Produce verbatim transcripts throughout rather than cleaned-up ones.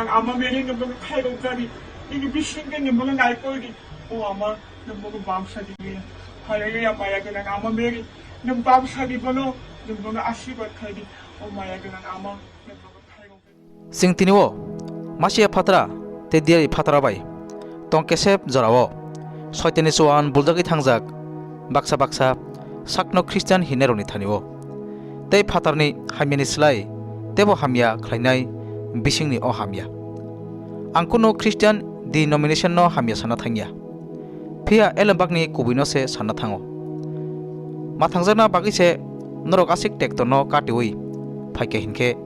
Ama Mary, nwng bono khairok jani, nini bising khe nwng bono naikol di. O Ama, nwng bono bamsa di. Hallelujah, maya gwnang Ama Mary, nwng bamsa di bono, nwng bono asirwad khai di. O maya gwnang Ama, nwng bono khairok jani. Chwng tini o Masia phatra tei Diari phatra bai tong kesep jorao Soitanni chuan buljagwi thangjak baksa baksa sakno Christian hinnairokni thani o. Tei phatarni hamyani slai teibo hamya khlainai bisingni o hamya. Ang kunu Christian denomination no hamya sana thangya. Phiya elembakni kubuino se sanna thango. Mathangjakna bagwi se norok aswk tektorno katiui phaikha hinkhe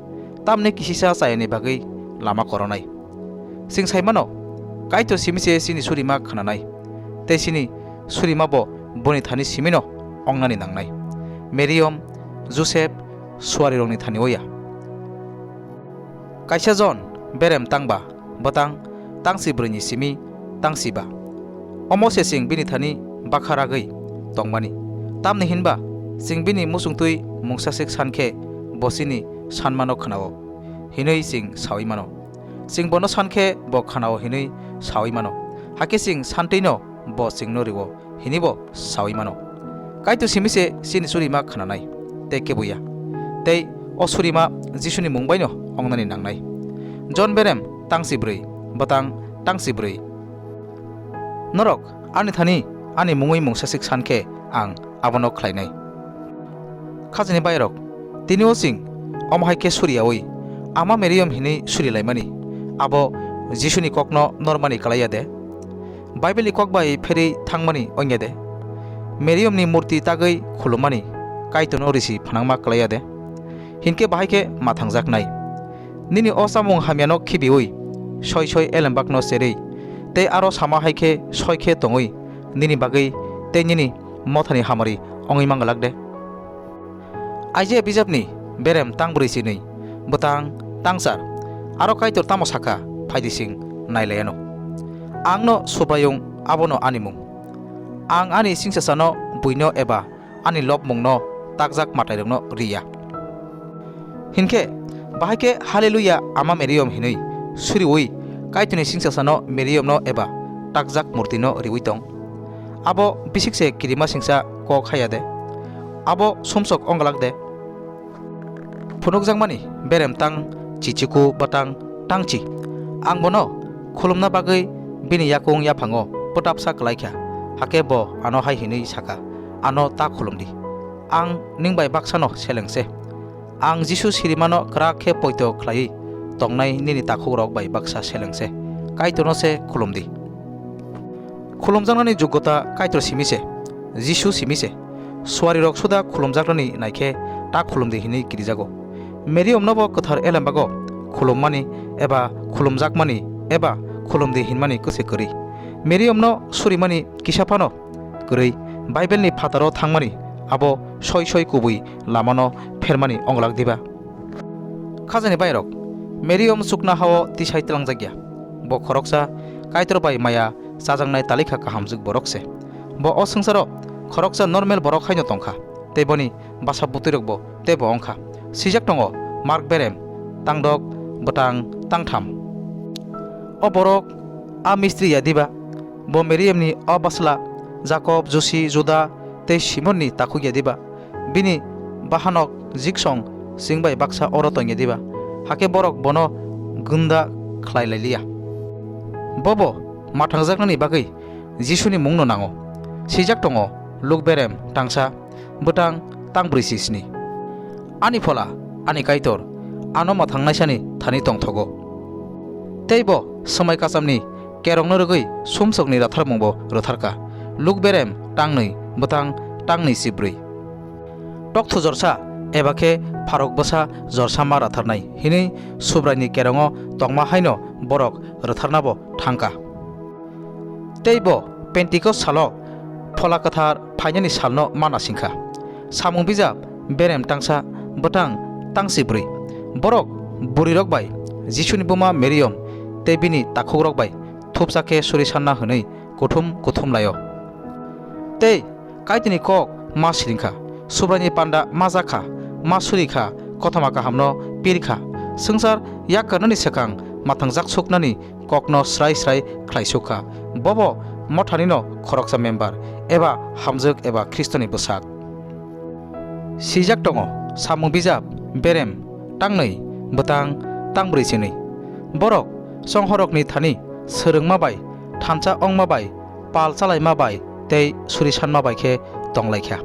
tamni kisisa chayani bagwi lama koronai. Chwng sai mano, Kaitor simi se chini surima khnanai, tei chini surima bo boni thani simino ongnani nangnai. Meriom, Josep, suarirokni thani oya. Kaisa jon berem tangba, bwtang tangsi brwini simi tangsi ba. Omo se chwng bini thani bakha ragwi tongmani. Tamni hinba chwng bini muchungtwi mungsaswk san khe bo chini sanmano khwnao, hinwi chwng saui mano. Chwng bono san khe bo khwnao hinwi saui mano. Hakhe chwng santwino bo chwngno rwo, hinibo saui mano. Kaitor simi se chini surima khnanai, tei kebo ya. Tei o surima Jisuni mung baino ongnani nangnai. Jon berem tangsi brwi, bwtang tangsi brwi. Norok ani thani ani mungwi mungsaswk san khe ang abono khlainai. Khajani bairok, tini o chwng omo hai khe suriyaui Ama Meriom hinwi surilaimani, abo Jisuni kokno normani klaiya de? Bible ni kok bai pherwi thangmani ongya de? Meriom ni murti tagwi khulummani Kaitorno risi phnangma klaiya de? Hinkhe bahai khe mathangjaknai. Nini o chamung hamyano khibiui, soi soi elembakno cherwi, tei aro sama hai khe soi khe tongwi, nini bagwi tei nini mothani hamari wngwi manglak de? Aijia bijapni berem tangbrwi chinwi, bwtang tangchar, aro Kaitor tamo sakha, phaidi chwng nailaiano. Angno Subraiyung abono ani mung. Ang ani singsasano buino eba ani lobmungno takjak matairokno riya. Hinkhe, bahai khe Haleluya Ama Meriom hinwi suriui Kaitorni singsasano Meriomno eba takjak murtino riui tong. Abo bisik se kirima singsa kok haya de? Abo sumsok ongglak de? Phunukjakmani berem tang chichiku bwtang tangchi. Ang bono khulumna bagwi bini yakung yaphango pwtapsa kwlaikha, hakhe bo ano hai hinwi sakha, "Ano ta khulum di. Ang ning bai baksano seleng se. Ang Jisu sirimano kwrak khe poito khlaiwi tongnai nini takhukrok bai baksa seleng se. Kaitorno se khulum di." Khulumjaknani jugota Kaitor simi se, Jisu simi se. Suarirok suda khulumjaknani naikhe ta khulum di hinwi kirijago. Meriomnobo kwthar elembago khulummani eba khulumjakmani eba khulum di hinmani kwse kwrwi. Meriomno surimani kisa phano kwrwi. Bible ni phataro thangmani abo soi soi kubui lamano phermani onglak diba? Khajani bairok, Meriom chukna hao tisai twlangjakya. Bo khoroksa Kaitor bai maya chajaknai talikha kahamjwk borok se. Bo o swngcharo khoroksa normal borok haino tongkha, tei boni bwsa bwtwirokbo teibo wngkha. Swijak tongo Mark berem tangdok bwtang tangtham. O borok a mistri ya diba? Bo Meriamni o bwsla Jakob, Jusi, Juda tei Simonni takhuk ya diba? Bini bahanok Jiksong chwng bai baksa oro tongya diba? Hakhe borok bono gwnda khlai lai liya. Bobo mathangjaknani bagwi Jisuni mungno nango. Swijak tongo Luk berem tangsa, bwtang tang brwi si sni. Ani Phola, ani Kaitor, ano mathangnaisani thani tongthogo. Tei bo swmai kachamni kerongno rwgwi sumsokni ratharmungbo rwtharkha. Luk berem tangnwi, bwtang tangnwi si brwi. Tokthu jorsa eba khe pharok bwsa jorsa ma ratharnai hinwi Subraini kerongo tongma haino borok rwtharnabo thangkha. Tei bo Pentikos salo Phola Kwthar phainani salno ma nasingkha. Samung bijap berem tangsa, bwtang tangsi brwi. Borok bwrwirok bai Jisuni buma Meriom tei bini takhukrok bai thupsa khe suri sanna hwnwi kuthum kuthum laio. Tei Kaitorni kok ma siringkha, Subraini panda ma jakha, ma surikha, kothoma kahamno pirkha. Swngchar yak karnani swkang mathangjak suknani kokno srai srai khlaisuk kha. Bobo mothanino khoroksa member, eba hamjwk eba Khristoni bwsak. Swijak tongo, samung bijap, berem, tangnwi, bwtang, tangbrwi sinwi. Borok songhorokni thani swrwngma bai, thansa ongma bai, pal chalaima bai tei suri sanma bai khe tonglaikha.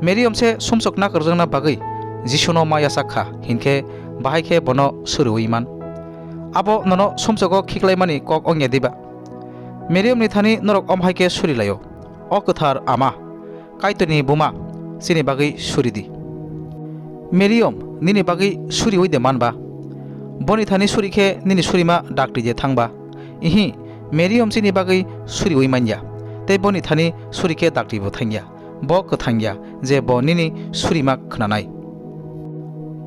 Meriom se sumsok nakarjakna bagwi Jisuno ma yachak kha, hinkhe bahai khe bono suriwi man. Abo nono sumsogo khiklaimani kok wngya diba? Meriomni thani norok omo hai khe surilaio, "O kwthar Ama, Kaitorni Buma, chini bagwi suri di." Meriom nini bagwi suriwi de man ba? Boni thani suri khe nini surima dakti de thang ba? Ihi, Meriom chini bagwi suriwi man ya, tei boni thani suri khe dakti bo thang ya. Bo kwthang ya je bo nini surima khnanai.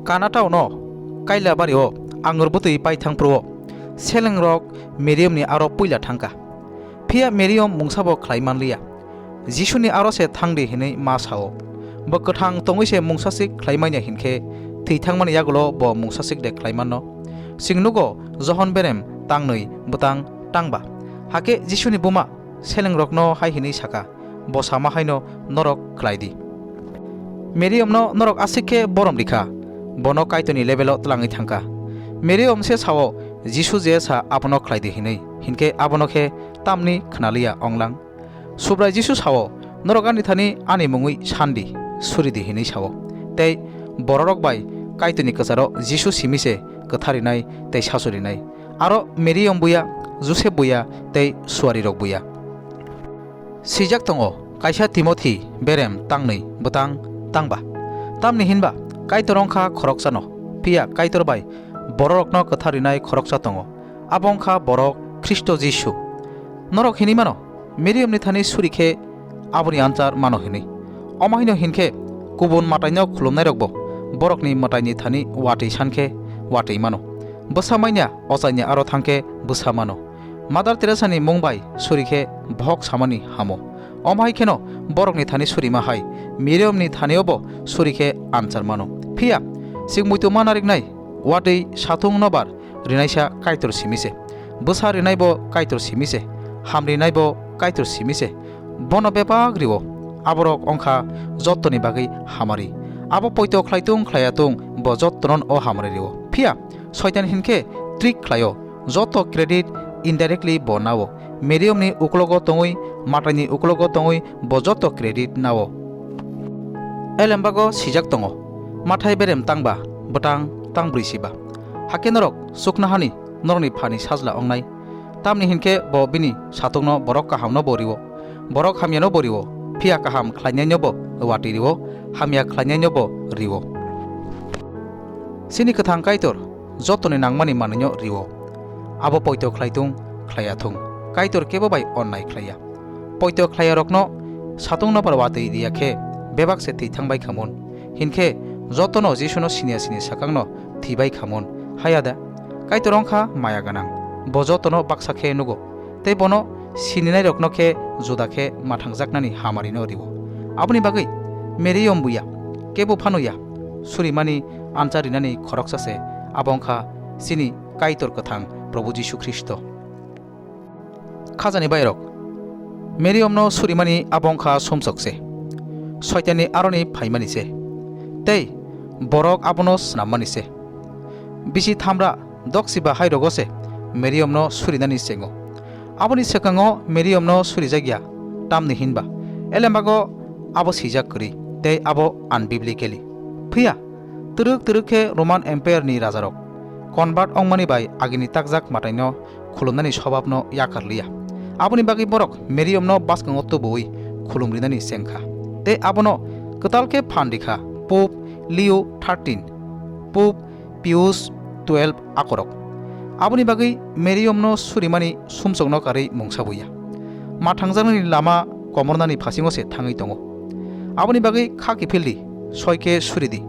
Kana town-o Kailabari-o angur bwtwi paithang phuru-o selengrok Meriomni aro puila thang kha. Phiya Meriom mungsabo khlai man liya. Jisuni aro se thang di hwnwi ma sa-o. Bo kwthang tongwi se mungsasik khlai man ya hinkhe thwi thangmani yagulo bo mungsasik de khlai mano? Chwng nugo Johon berem tangnwi bwtang tangba. Hakhe Jisuni buma selengrokno hai hwnwi sa kha, "Bo sama haino norok khlai di." Meriomno norok aswk khe borom rikha, bono Kaitorni level-o tlangwi thang kha. Meriom se sa-o, "Jisu je sa abono khlai di," hwnwi, hinkhe abono khe tamni khna liya onglang. Subrai Jisu sa-o, "Norok ani thani ani mungwi san di, suri di," hwnwi sa-o. Tei bororok bai Kaitorni kwcharo Jisu simi se kwtharinai tei sachurinai. Aro Meriom buya, Josep buya tei suarirok buya. Swijak tongo kaisa Timothi berem tangnwi bwtang tangba. Tamni hinba Kaitor wngkha khoroksano, phiya Kaitor bai bororokno kwtharinai khoroksa tongo, abo wngkha borok Khristo Jisu. Norok hinwi mano, Meriomni thani suri khe aboni ansar mano hinwi. Omo haino hinkhe kubun mataino khulumnairokbo borokni mataini thani watwi san khe watwi mano. Bwsa manya ochaini aro thang khe bwsa mano. Mother Teresa ni mung bai suri khe bohok samani hamo. Omo hai kheno borokni thani surima hai Miriamni thanio bo suri khe ansar mano. Phiya chwng muitu ma nariknai watwi satung nobar rinaisa Kaitor simi se. Bwsa rinai bo Kaitor simi se. Ham rinai bo Kaitor simi se. Bono bebak rio. Aborok wngkha jottoni bagwi hamari. Abo poito khlaitung khlaiyatung bo jottono o hamari rio. Phiya Soitan hinkhe trick khlaio, joto credit indirectly bo nao. Miriamni uklogo tongwi, Mataini uklogo tongwi bo joto credit nao. Elembago sijak tongo, Mathai berem tangba, bwtang tangbrwi siba. Hakhe norok chuknohani norokni phani sajla wngnai. Tamni hinkhe bo bini satungno borok kahamno bo rio, borok hamyano bo rio, phiya kaham khlainaino bo watwi rio, hamya khlainaino bo rio. Chini kwthang Kaitor jotoni nangmani manwino rio. Abo poito khlaitung, khlaiyathung, Kaitor kebo bai onnai khlaiya. Poito khlaiyarokno satung nobar watwi riya khe bebak se thwi thangbai khamun. Hinkhe jotono Jisuno siniya sini swkangno thwibai khamun. Haya da? Kaitor wngkha maya gwnang. Bo jotono baksa khe nugo. Tei bono sininairokno khe juda khe mathangjaknani hamarino rio. Aboni bagwi Miriam buya, kebo phano ya, surimani anchar rinani khoroksa se, abo wngkha chini Kaitor kwthang Probhu Jisu Khristo. Khajani bairok, Miriamno surimani abo wngkha sumsok se, Soitanni aroni phaimani se, tei borok abono swnammani se. Bisi thamra doksiba hairogo se Miriamno surinani chengo. Aboni swkango Miriamno surijakya, tamni hinba elembago abo sijak kwrwi tei abo unbiblically. Phiya twrwk twrwk khe Roman Empire ni rajarok convert wngmani bai agini takjak Mataino khulumnani sobabno yakar liya. Aboni bagwi borok Miriamno bwskango tubuwi khulum rinani chengkha. Tei abono kwtal khe phan rikha Pope Leo thirteen, Pope Pius twelve akorok. Aboni bagwi Miriamno surimani sumsokno karwi mungsa buya. Mathangjaknani lama komornani phasingo se thangwi tongo. Aboni bagwi kha kiphil di, soi khe suri di.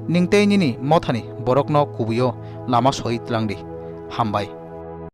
Ning tei nini mothani borokno kubuio lama soi tlang di. Hambai.